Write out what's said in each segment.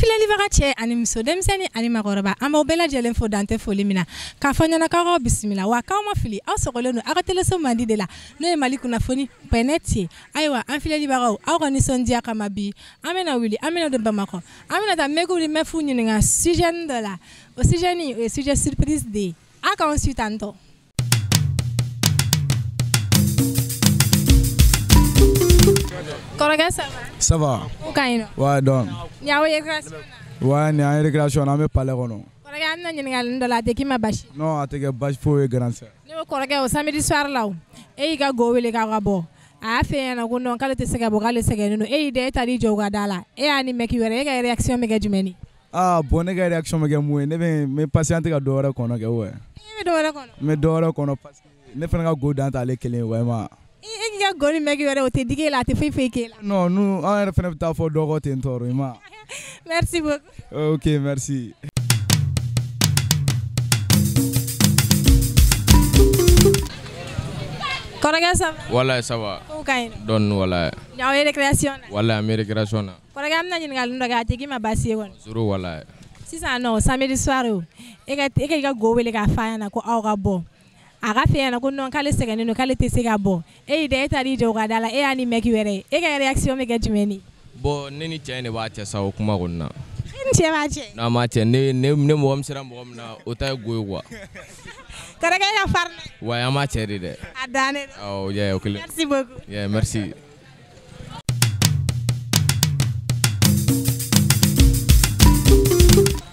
Filɛlibaga cɛ ani muso, denmisɛnnin ani maakɔrɔba, an b'aw bɛɛ lajɛlen fo dantɛ foli min na k'a fɔ ɲɛna k'aw ka bisimila wa k'aw ma fili, aw sɔgɔlen don aw ka teleso mandi de la, n'o ye Mali kunnafoni point ye. Ayiwa an filɛlibagaw, aw ka nisɔndiya kama bi an bɛna wuli, an bɛna don Bamakɔ, an bɛna taa mɛkiw ni mɛfuw ɲininka sujet dɔ la. O sujet nin, o ye sujet surprise de ye. Aw k'anw su tantɔ. Kɔrɔkɛ, ça va? Ça va. Ko ka ɲi nɔ? Ouais, donc. Nin y'aw ye récréation na? Ouais, nin y'an récréation na, an bɛ palais kɔnɔ. Kɔrɔkɛ, an bɛna ɲininkali dɔ la, a tɛ k'i ma basi? Non, a tɛ kɛ basi foyi ye, grande sœur. Ne ko kɔrɔkɛ, o samedi soir la, o e y'i ka go wele k'aw ka bɔ, a y'a f'e ɲɛna ko non, k'ale tɛ se ka bɔ, k'ale sɛgɛnnen don. E y'i da, e taar'i jɔ u ka da la, e y'a ni mɛki wɛrɛ, e ka réaction bɛ kɛ jumɛn ye? Ah bon, ne ka réaction bɛ kɛ mun ye? Ne bɛ n bɛ patienter ka dɔ wɛrɛ kɔnɔ kɛ, ouais. E bɛ dɔ wɛrɛ kɔnɔ? N bɛ dɔ wɛrɛ kɔnɔ parce que ne fana ka go dan t'ale kelen ye, vraiment. E k'i ka go ni mɛki wɛrɛ, o tɛ digi e la, a tɛ foyi foyi k'e la? Non, nous an yɛrɛ fana bɛ taa fɔ dɔ kɔ ten tɔ, i ma. Merci beaucoup. Ok, merci. Kɔrɔkɛ, ça va? Walayi, ça va. Kow ka ɲi nɔ? Dɔɔni, walayi. Nin y'aw ye récréation na? Walayi, an bɛ récréation na. Kɔrɔkɛ, an bɛna ɲininkali dɔ kɛ, a tɛ k'i ma baasi ye kɔni? Zéro, walayi. Sisan nɔ, samedi soir o, e ka e k'i ka go wele k'a f'a ɲɛna ko aw ka bɔ. A ka f'e ɲɛna ko non, k'ale sɛgɛnnen don, k'ale tɛ se ka bɔ. E y'i da, e taar'i jɔ u ka da la, e y'a ni mɛki wɛrɛ ye. E ka réaction bɛ kɛ jumɛn ye? Bon, ne ni cɛ in de b'a cɛ sa o kuma kɔni na. E ni cɛ b'a cɛ? N'an m'a cɛ, ne mɔgɔ min sera mɔgɔ min na, o ta ye go ye quoi. Kɔrɔkɛ, e ka farin dɛ. Ouais, an b'a cɛ de dɛ. A dannen don. Awɔ, yeah, o kelen. Merci beaucoup. Yeah, merci.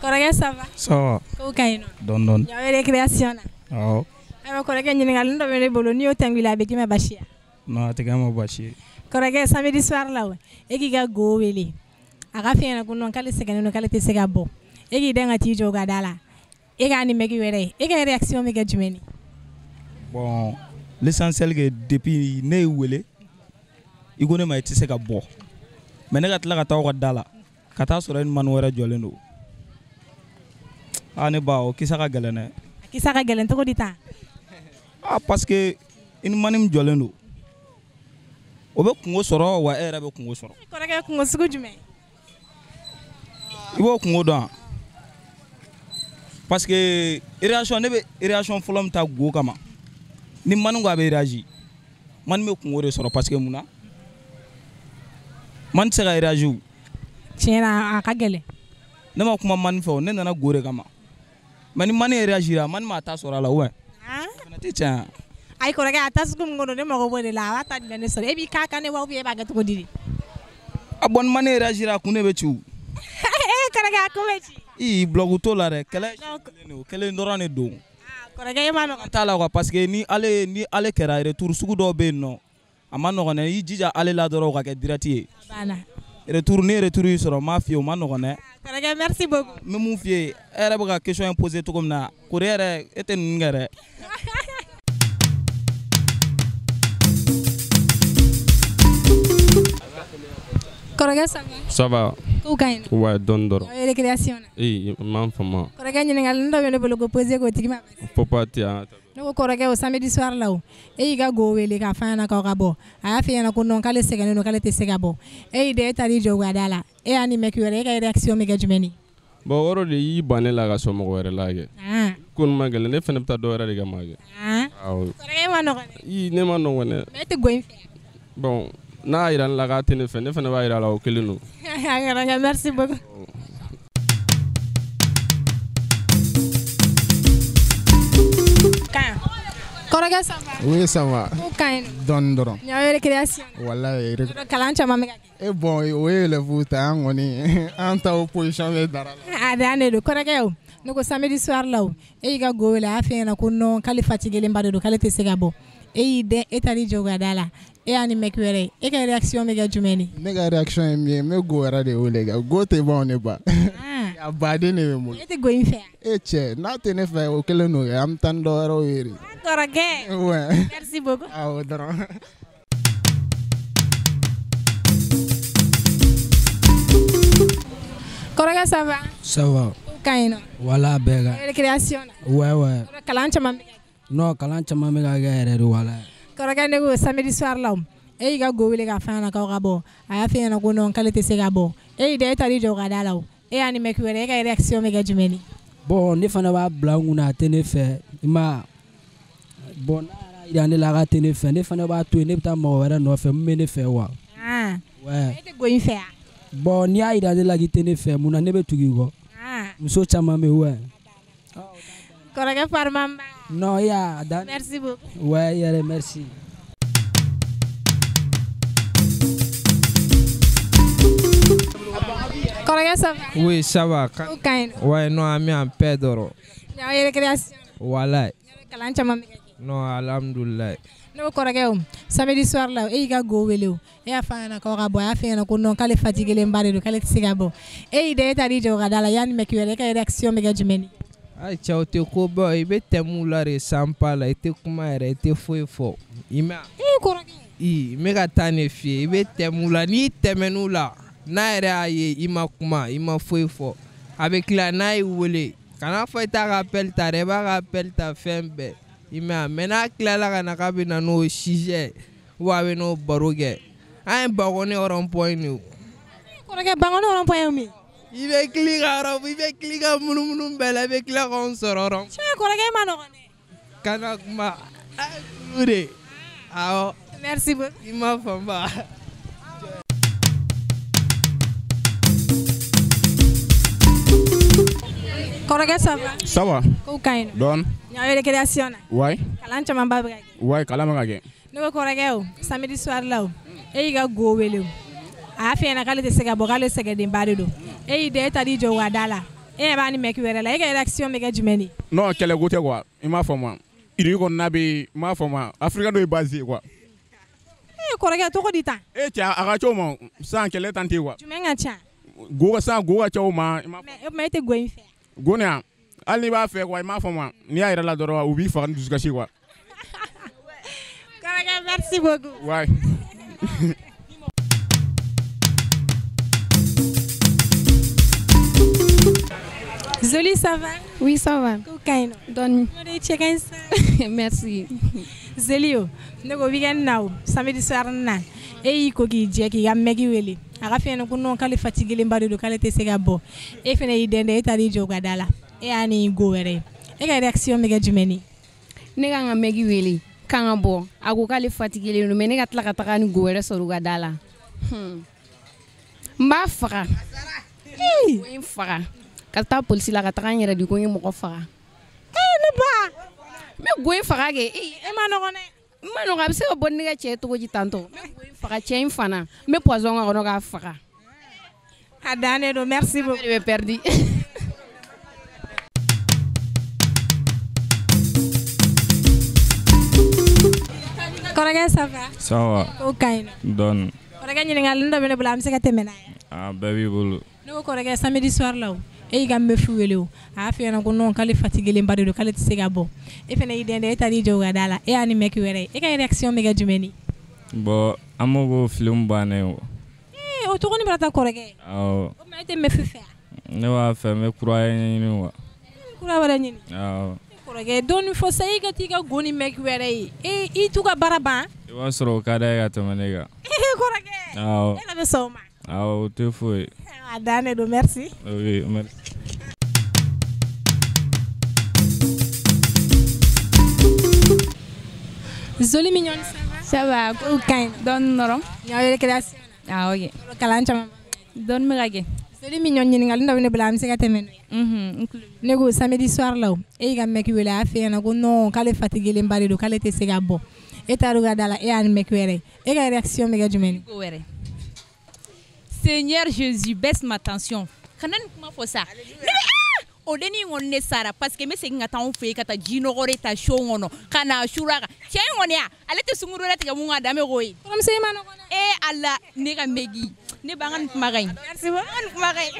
Kɔrɔkɛ, ça va? Ça va. Kow ka ɲi nɔ? Dɔɔni dɔɔni. Nin y'aw ye récréation na? Awɔ. Ayiwa kɔrɔkɛ, ɲininkali dɔ bɛ ne bolo, n'i y'o tɛnku i la, a bɛ k'i ma basi ye? Non, a tɛ kɛ n ma basi ye. Kɔrɔkɛ, samedi soir la, o e k'i ka go wele, a ka f'e ɲɛna ko non, k'ale sɛgɛnnen don, k'ale tɛ se ka bɔ. E k'i den ka t'i jɔ u ka da la, e k'a ni mɛki wɛrɛ ye, e ka réaction bɛ kɛ jumɛn ye? Bon, l'essentiel que depuis ne y'i wele, i ko ne ma i tɛ se ka bɔ, mais ne ka tila ka taa aw ka da la ka taa sɔrɔ e ni mani wɛrɛ jɔlen don. Ah ne ba, o kisa ka gɛlɛn dɛ. A kisa ka gɛlɛn cogo di tan? Ah, parce que i ni mani min jɔlen don, o bɛ kungo sɔrɔ wa e yɛrɛ bɛ kungo sɔrɔ. Kɔrɔkɛ, kungo sugu jumɛn? I b'o kungo dɔn wa? Parce que réaction, ne bɛ réaction fɔlɔ min ta go kama, ni mani ko a bɛ réagi, mani bɛ kungo de sɔrɔ, parce que mun na? Mani tɛ se ka réagi o. Tiɲɛ na, a ka gɛlɛn. Ne ma kuma mani fɛ o, ne nana go de kama. Mais ni mani réagira, mani m'a ta sɔrɔ a la, ouais. O fana tɛ tiɲɛ ye. Ayi kɔrɔkɛ, a ta sugu min kɔnɔ, ne mago b'o de la, a b'a ta jumɛn de sɔrɔ? E b'i k'a kan de wa, ou bien e b'a kɛ cogo di de? Ah bon, ni mani réagira, a kun de bɛ ci o. Ee kɔrɔkɛ, a kun bɛ ci. Ii, bloc t'o la dɛ, kɛlɛ kelen dɔrɔn de don. Kɔrɔkɛ, e ma nɔgɔn. T'a la quoi, parce que ni ale kɛra retour sugu dɔw bɛ yen nɔ, a ma nɔgɔn dɛ, i jija ale la dɔrɔn o ka kɛ direct ye. A banna. Retour, ni retour y'i sɔrɔ, n m'a f'i ye, o ma nɔgɔn dɛ. Kɔrɔkɛ, merci beaucoup. N bɛ mun f'i ye, e yɛrɛ bɛ ka question in poser cogo min na, kori yɛrɛ e tɛ ninnu kɛ dɛ. Kɔrɔkɛ, ça va? Ça va. Kow ka ɲi nɔ? Ouais, dɔɔni dɔrɔn. Aw ye récréation na? Ee, n m'a faamu. Kɔrɔkɛ, ɲininkali dɔ bɛ ne bolo k'o poser k'o tigi ma basi. Papa tɛ yan. Ne ko kɔrɔkɛ, o samedi soir la, o e y'i ka go wele k'a f'a ɲɛna k'aw ka bɔ, a y'a f'e ɲɛna ko non, k'ale sɛgɛnnen don, k'ale tɛ se ka bɔ. E y'i da, e taar'i jɔ u ka da la, e y'a ni mɛki wɛrɛ, e ka réaction bɛ kɛ jumɛn ye? Bon, o yɔrɔ de y'i ban ne la ka sɔn mɔgɔ wɛrɛ la kɛ. Ko nin ma gɛlɛn, ne fana bɛ taa dɔ wɛrɛ de kama kɛ. Awɔ. Kɔrɔkɛ, e ma nɔgɔn dɛ. Ii, ne ma nɔgɔn dɛ. Mais e tɛ go in fɛ? Bon, n'a yira ne la k'a tɛ ne fɛ, ne fana b'a yira a la, o kelen don. Kɔrɔkɛ, merci beaucoup. Kɔrɔkɛ, ça va? Oui, ça va. Kow ka ɲi nɔ? Dɔɔni dɔrɔn. Nin y'aw ye récréation na? Walayi. Kalan caman bɛ ka kɛ. E bon, o ye élèves ta, an kɔni an ta o position bɛ dara la. A dan de don kɔrɔkɛ, o ne ko samedi soir la, o e y'i ka go wele, a y'a f'e ɲɛna ko non, k'ale fatiguélenba de don, k'ale tɛ se ka bɔ. E y'i dɛn, e taar'i jɔ u ka da la, e y'a ni mɛki wɛrɛ ye, e ka réaction bɛ kɛ jumɛn ye? Ne ka réaction ye min ye, n bɛ go wɛrɛ de wele kɛ, go tɛ ban ne ba. A baden de bɛ n bolo. E tɛ go in fɛ? E cɛ, n'a tɛ ne fɛ, o kelen don kɛ, an bɛ taa ni dɔ wɛrɛw ye de. Kɔrɔkɛ. Ouais. Merci beaucoup. Awɔ dɔrɔn. Kɔrɔkɛ, ça va? Ça va. Kow ka ɲi nɔ? Wala bɛɛ ka. Récréation na? Ouais, ouais. Kalan caman bɛ ka kɛ. Non, kalan caman bɛ ka kɛ yɛrɛ de, wala. Kɔrɔkɛ, ne ko samedi soir la, o e y'i ka go wele k'a f'a ɲɛna k'aw ka bɔ, a y'a f'e ɲɛna ko non, k'ale tɛ se ka bɔ. E y'i da, e taar'i jɔ u ka da la, o E y'a ni mec wɛrɛ, e ka réaction bɛ kɛ jumɛn ye? Bon, ne fana b'a bila n kunna a tɛ ne fɛ, i ma. Bon, n'a yɛrɛ yira ne la k'a tɛ ne fɛ, ne fana b'a to yen, ne bɛ taa mɔgɔ wɛrɛ nɔfɛ min bɛ ne fɛ wa. Ah. Ouais. E tɛ go in fɛ wa? Bon, n'i y'a yira ne la k'i tɛ ne fɛ, mun na ne bɛ tugu i kɔ? Muso caman bɛ yen, ouais. Kɔrɔkɛ Farimaba. Non, i y'a dan. Merci beaucoup. Ouais, i yɛrɛ merci. Kɔrɔkɛ, ça va? Oui, ça va. Ko ka ɲi nɔ? Ouais, non, an bɛ yan paix dɔrɔn. Ɲaw ye récréation. Walayi. Kalan caman bɛ kɛ. Non, alhamdulilayi. Ne ko kɔrɔkɛ o, samedi soir la, e y'i ka go wele o, e y'a fɔ a ɲɛna k'aw ka bɔ, a y'a fɔ e ɲɛna ko non, k'ale fatigué ba de don, k'ale tɛ se ka bɔ. E y'i da, e taar'i jɔ o ka da la, yanni mec wɛrɛ, e ka réaction bɛ kɛ jumɛn ye? Ayi cɛ, o tɛ ko ba i bɛ tɛmɛ u la de sanpa la, i tɛ kuma yɛrɛ, i tɛ foyi fɔ. I m'a E kɔrɔkɛ. I n bɛ ka taa ne f'i ye, i bɛ tɛmɛ u la, n'i tɛmɛn'u la, n'a yɛrɛ y'a ye i ma kuma, i ma foyi fɔ, a bɛ tila n'a y'i wele, kana fɔ i t'a ka appel ta dɛ, i b'a ka appel ta fɛn bɛɛ. I m'a ye, mais n'a tilala ka na k'a bɛ na n'o sujet ou a bɛ n'o baro kɛ, an ye Bakɔni rond point de ye o. Kɔrɔkɛ, Bankɔni rond point ye min ye? I bɛ kili ka yɔrɔ, i bɛ kili ka munumunu bɛɛ la, i bɛ tila k'anw sɔrɔ rond. Cɛ kɔrɔkɛ, e ma nɔgɔn dɛ. Kana kuma, a ye kulu de. Awɔ. Merci beaucoup. I ma faamu. Kɔrɔkɛ, ça va? Ça va. Kow ka ɲi nɔ? Dɔɔni. Ɲaw ye récréation na. Ouais. Kalan camanba bɛ ka kɛ. Ouais, kalan bɛ ka kɛ. Ne ko kɔrɔkɛ o, samedi soir la o, e y'i ka go wele o, a y'a f'i ɲɛna k'ale tɛ se ka bɔ, k'ale sɛgɛndenba de don. E y'i da, e taar'i jɔ o ka da la, e ɲɛ b'a ni mec wɛrɛ la, e ka réaction bɛ kɛ jumɛn ye? Non, kɛlɛko tɛ quoi. I m'a faamu wa? Iri kɔnɔna bɛ, i m'a faamu wa? Afrika dɔ ye base ye quoi. E kɔrɔkɛ, cogo di tan? E cɛ, a ka ca o ma, sisan kɛlɛ tan tɛ quoi. Jumɛn ka ca? Go ka sisan go ka ca o ma. Mais o tuma e tɛ go in fɛ? Go nin hali n'i b'a fɛ quoi, i m'a faamu wa? N'i y'a yɛrɛ la dɔrɔn, u b'i faga ni dusukasi quoi. Kɔrɔkɛ, merci beaucoup. Ouais. Zoli, ça va? Oui, ça va. Ko ka ɲi nɔ? Dɔɔni. O de ye cɛ ka ɲi sa. Merci. Zeli o, ne ko weekend na o, samedi soir na, e y'i ko k'i jɛ k'i ka mec wele, a ka f'i ɲɛna ko non, k'ale fatigué ba de don, k'ale tɛ se ka bɔ. E fana y'i dɛndɛn, e taar'i jɔ o ka da la, e y'a ni go wɛrɛ ye, e ka réaction bɛ kɛ jumɛn ye? Ne ka n ka mec wele k'an ka bɔ, a ko k'ale fatigué don, mais ne ka tila ka taga ni go wɛrɛ sɔrɔ u ka da la. N b'a faga. N bɛ faga ka taa polisi la, ka taga n yɛrɛ di ko n ye mɔgɔ faga. Ne ba. N bɛ go in faga kɛ. E ma nɔgɔn dɛ. N ma nɔgɔn, a bɛ se ka bɔ ni ne ka cɛ ye cogo di tantɔ? N bɛ go in faga, cɛ in fana, n bɛ poison k'a kɔnɔ k'a faga. A dannen don, merci beaucoup. Ne de bɛ perdu. Kɔrɔkɛ, ça va? Ça va. Ko ka ɲi nɔ? Dɔɔni. Kɔrɔkɛ, ɲininkali dɔ bɛ ne bolo, an bɛ se ka tɛmɛ n'a ye? A bɛɛ b'i bolo. Ne ko kɔrɔkɛ, samedi soir la o, e y'i ka meuf wele o, a y'a f'i ɲɛna ko non, k'ale fatigué ba de don, k'ale tɛ se ka bɔ. E fana y'i dɛndɛn, e taar'i jɔ o ka da la, e y'a ni mec wɛrɛ ye, e ka réaction bɛ kɛ jumɛn ye? Bon, an b'o k'o film bannen o. Ee, o tɔgɔ ni bɛna taa kɔrɔkɛ. Awɔ. O tuma e tɛ meuf fɛ wa? Ne b'a fɛ, n bɛ kura ɲini quoi. Kura wɛrɛ ɲini? Awɔ. Kɔrɔkɛ, dɔɔni fɔ sa, e ka t'i ka go ni mec wɛrɛ ye, e i t'u ka baara ban? I b'a sɔrɔ o ka d'a ye ka tɛmɛ ne kan. Ee kɔrɔkɛ. Awɔ. E yɛrɛ bɛ sɔn o ma? Awɔ, o tɛ foyi ye. A dannen don, merci. Oui, merci. Zoli mignonne, ça va? Ça va. Ko ka ɲi nɔ? Dɔɔni dɔrɔn. Ɲaw ye récréation na. Ah, ok. Kalan caman. Dɔɔni bɛ ka kɛ. Zoli mignonne, ɲininkali dɔ bɛ ne bolo, an bɛ se ka tɛmɛ n'o ye? N tulo. Ne ko samedi soir la o, e y'i ka mec wele, a y'a f'i ɲɛna ko non, k'ale fatigué ba de don, k'ale tɛ se ka bɔ. E taar'u ka da la, e y'a ni mec wɛrɛ ye, e ka réaction bɛ kɛ jumɛn ye? Go wɛrɛ. Seigneur Jésus, baisse ma tension. Kana nin kuma fɔ sa. Ne bɛ o dennin in kɔni ne sara parce que n bɛ segin ka taa anw fɛ yen ka taa ji nɔgɔ de ta so kɔnɔ ka na sura kan. Cɛ in kɔni a ale tɛ sunkuru wɛrɛ tigɛ mun ka dan bɛ k'o ye. Kɔrɔmuso, e ma nɔgɔn dɛ. E Ala, ne ka megi. Ne ba, an ka nin kuma ka ɲi. Merci beaucoup. An ka nin kuma ka ɲi.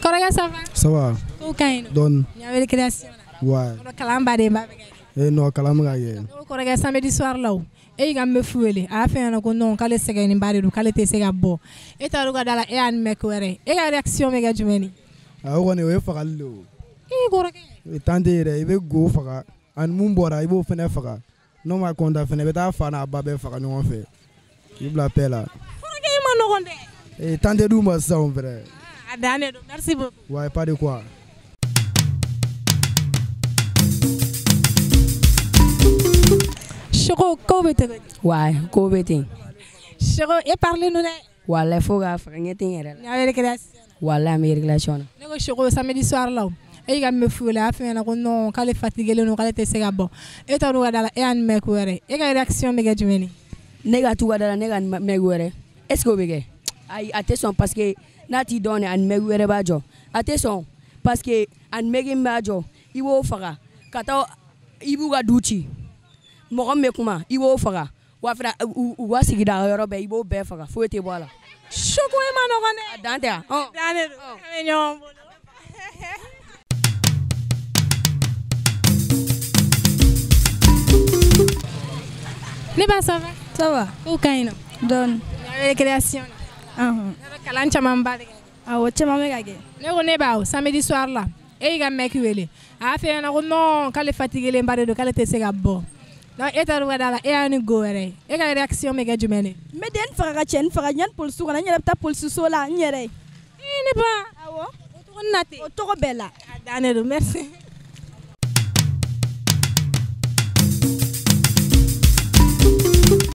Kɔrɔkɛ, ça va? Ça va. Kow ka ɲi nɔ? Dɔɔni. Ɲaw ye récréation na. Ouais. Kalan baden ba bɛ kɛ. Eh non, kalan bɛ ka kɛ. Ne ko kɔrɔkɛ, samedi soir la o, e y'i ka meuf wele, a y'a f'i ɲɛna ko non, k'ale sɛgɛnnenba de don, k'ale tɛ se ka bɔ. E taar'u ka da la, e y'a ni mec wɛrɛ ye, e ka réaction bɛ kɛ jumɛn ye? A o kɔni o ye fagali de o. E kɔrɔkɛ. Tan tɛ yɛrɛ, i bɛ go faga ani mun bɔra i b'o fɛnɛ faga. N'o ma kɔntan fɛnɛ, i bɛ taa fa n'a ba bɛɛ faga ɲɔgɔn fɛ. K'i bila paix la. Furakɛ i ma nɔgɔn dɛ. Ee temps tɛ d'u ma sisan frère. A dan de don, merci beaucoup. Ouais, pas de quoi. Soko, ko bɛ cogo di? Ouais, ko bɛ ten. Soko, e parlen don dɛ. Walayi fo k'a faga ɲɛ tɛ n yɛrɛ la. N y'aw récréation na. Walayi an bɛ récréation na. Ne ko Soko, samedi soir la o, e y'i ka meuf wele a y'a f'i ɲɛna ko non k'ale fatigué don k'ale tɛ se ka bɔ. E taar'u ka da la e y'a ni mec wɛrɛ ye. E ka réaction bɛ kɛ jumɛn ye? Ne ka t'u ka da la ne ka mec wɛrɛ est ce que o bɛ kɛ? Ayi a tɛ sɔn parce que n'a t'i dɔn de ani mec wɛrɛ b'a jɔ. A tɛ sɔn parce que ani mec min b'a jɔ i b'o faga ka taa i b'u ka du ci. Mɔgɔ min bɛ kuma i b'o faga wa fana u ka sigida yɔrɔ bɛɛ i b'o bɛɛ faga foyi tɛ bɔ a la. Soko e ma nɔgɔn dɛ. A dan tɛ wa? A dan de don. An bɛ ɲɔgɔn bolo. Ne ba, ça va? Ça va. Kow ka ɲi nɔ? Dɔɔni. N y'aw récréation na. Ɔnhɔn. Kalan camanba de kɛ. Awɔ, caman bɛ ka kɛ. Ne ko ne ba o, samedi soir la e y'i ka mec wele a y'a f'i ɲɛna ko non k'ale fatigué ba de don k'ale tɛ se ka bɔ. Donc e taar'u ka da la e y'a ni go wɛrɛ ye. E ka réaction bɛ kɛ jumɛn ye? N bɛ den faga ka cɛnin faga yanni polisiw ka na, n yɛrɛ bɛ taa polisiso la n yɛrɛ ye. Ee ne ba. Awɔ. O tɔgɔ na ten. O tɔgɔ bɛɛ la. A dan de don, merci.